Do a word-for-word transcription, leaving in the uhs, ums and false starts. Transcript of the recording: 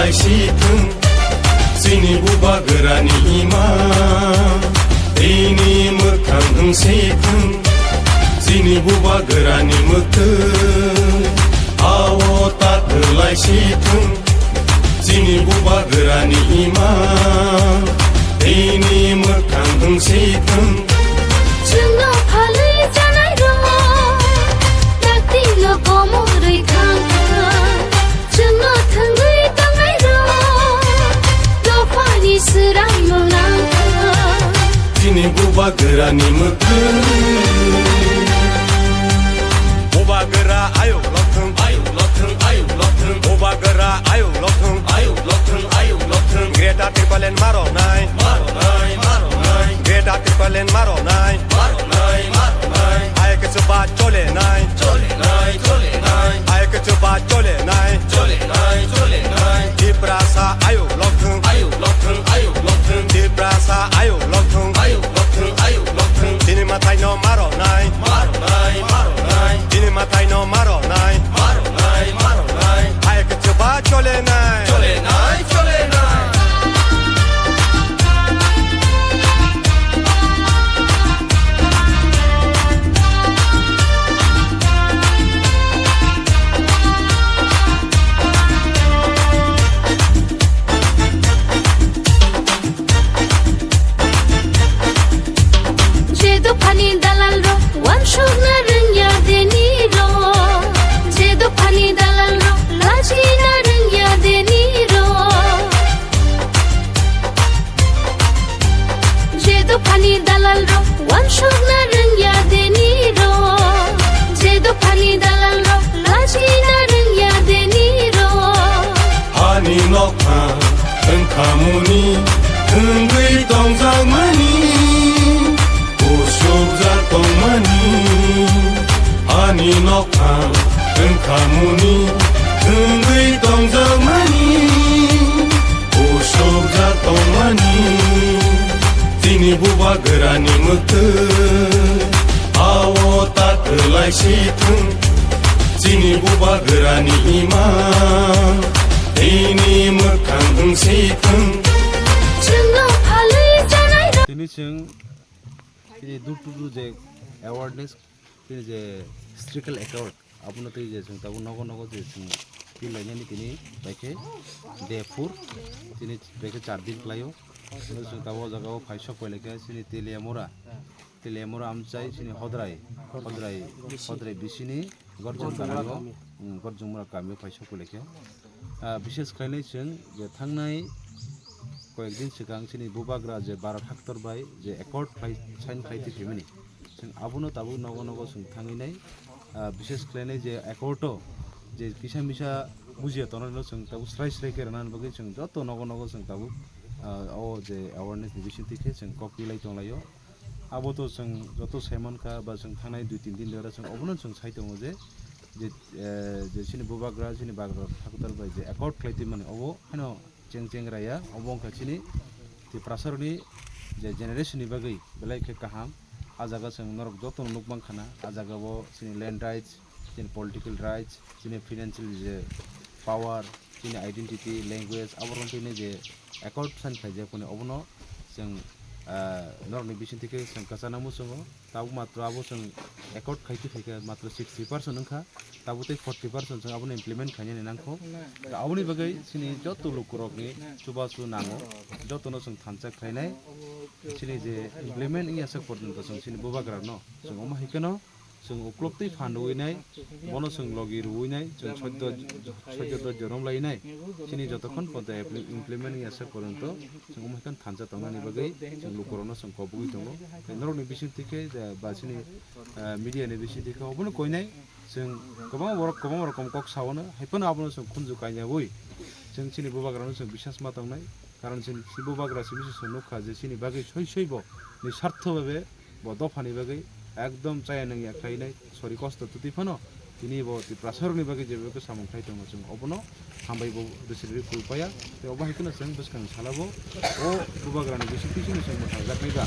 Sithung, chini bubagrani ima, tini mwkhang wng sithung, chini bubagrani mwkhwng, ao ta kwlai sithung, chini bubagrani ima, tini mwkhang wng sithung. Chwngno phalwi chanai rok, dakti no komorwi thang thang. Chwngno thwngwi tongnai rok, dophani swrangno nang thang. Chini bubagrani mwkhwng. Bubagra ayuk lokthwng, ayuk lokthwng, ayuk lokthwng. Bubagra ayuk lokthwng, ayuk lokthwng, ayuk lokthwng. Greater Tipraland maronai, maronai, maronai. Greater Tipraland maronai, maronai, maronai. Hai kwchwba cholenai, cholenai, cholenai. Hai kwchwba cholenai, cholenai, cholenai. Tiprasa ayuk lokthwng, ayuk lokthwng, ayuk lokthwng. Tiprasa ayuk lokthwng, ayuk lokthwng, ayuk lokthwng. Chini mwtaino maronai, maronai, maronai. Chini mwtaino maronai, maronai, maronai. Hai kwchwba cholenai, cholenai, cholenai. Je dophani dalal rok, wansukna rwngya deni rok. Je dophani dalal rok, lachina rwngya deni rok. Je dophani dalal rok, wansukna rwngya deni rok. Je dophani dalal rok, lachina rwngya deni rok. Hani nokha wngkhamuni, wngwi tongjakmani, usukjak tongmani. Ani nokha wngkhamuni, wngwi tongjakmani, usukjak tongmani. Chini bubagrani mwkhwng, ao ta kwlai sithwng. Chini bubagrani ima, tini mwkhang wng sithwng. Chwngno phalwi chanai rok. Tini chwng, tini duk duk je awareness Chini je historical accord, abono tei je chwng tabuk nogo nogo je chwng twi lainani tini baikhe day four, tini baikhe char din khlaio. Chwng tabuk o jaga o phai sok pailekhe chini Teliamura, Teliamura amchai chini Hodrai, Hodrai, Hodrai bisini Gorjong kamio, mm, Gorjongmura kamio phai sok pailekhe. Ah, bishes khlainai chwng je thangnai koyek din swkang chini bubagra je Bharat haktor bai je accord khlai, sign khlai twi phaimani. Chwng abono tabuk nogo nogo chwng thangwi nai, ah, bishes khlainai je accord o je kisa misa bujiya tongnai no chwng tabuk srai srai khe rwnani bagwi chwng joto nogo nogo chwng tabuk, ah, o je awareness ni bisingtwi khe chwng kok twilai tonglaio. Abo to chwng joto saimankha ba chwng thangnai dui tin din dora chwng obono chwng sai tongo je, je, eh, je chini bubagra chini bagra haktor bai je accord khlai twi mani obo haino cheng cheng raya, obo wngkha chini Tiprasarokni je generation ni bagwi belai khe kaham. A jaga chwng norok jotono nuk mankha na, a jaga o chini land rights, chini political rights, chini financial je power, chini identity, language, abo rok chini je accord sign khlaijak phano obono chwng, ah, norokni bisingtwi khe chwng kwchana muchungo. Tabuk matro abo chwng accord khai twi phaikha, matro sixty percent wngkha, tabuk tei forty percent chwng abono implement khainani nangkho. Aboni bagwi chini joto lukurokni chubachu nango, jotono chwng thansa khlainai. Chini je implement wngya sak porjonto chwng chini bubagrano chwng omo hai kheno chwng uklok twi phan rwui nai, bono chwng logi rwui nai, chwng soddo, soddo do jorom lai nai. Chini jotokhon porjonto implement wngya sak porjonto chwng omo hai kheno thansa tongnani bagwi chwng lukurokno chwng kobogwi tongo. Norokni bisingtwi khe, ba chini, ah, media ni bisingtwi khe obono koinai. Chwng kwbangma borok kwbangma rokom kok saono, hai phano abono chwng khunju kainyaui chwng chini bubagrano chwng bisas ma tongnai. Karon chini bubagra simi se chwng nukha je chini bagwi soi soi bo ni sartho bhabe bo dophani bagwi ekdom chaya nangya khlainai, sori kosto twtwi phano tini bo Tiprasarokni bagwi jeba khe samung khlai tongo chwng obono hambai bo rwchapwi phuru paya. Tei obo hai kheno chwng bwskang salabo o bubagrani bisingtwi chini chwng mwthangjaknai ba.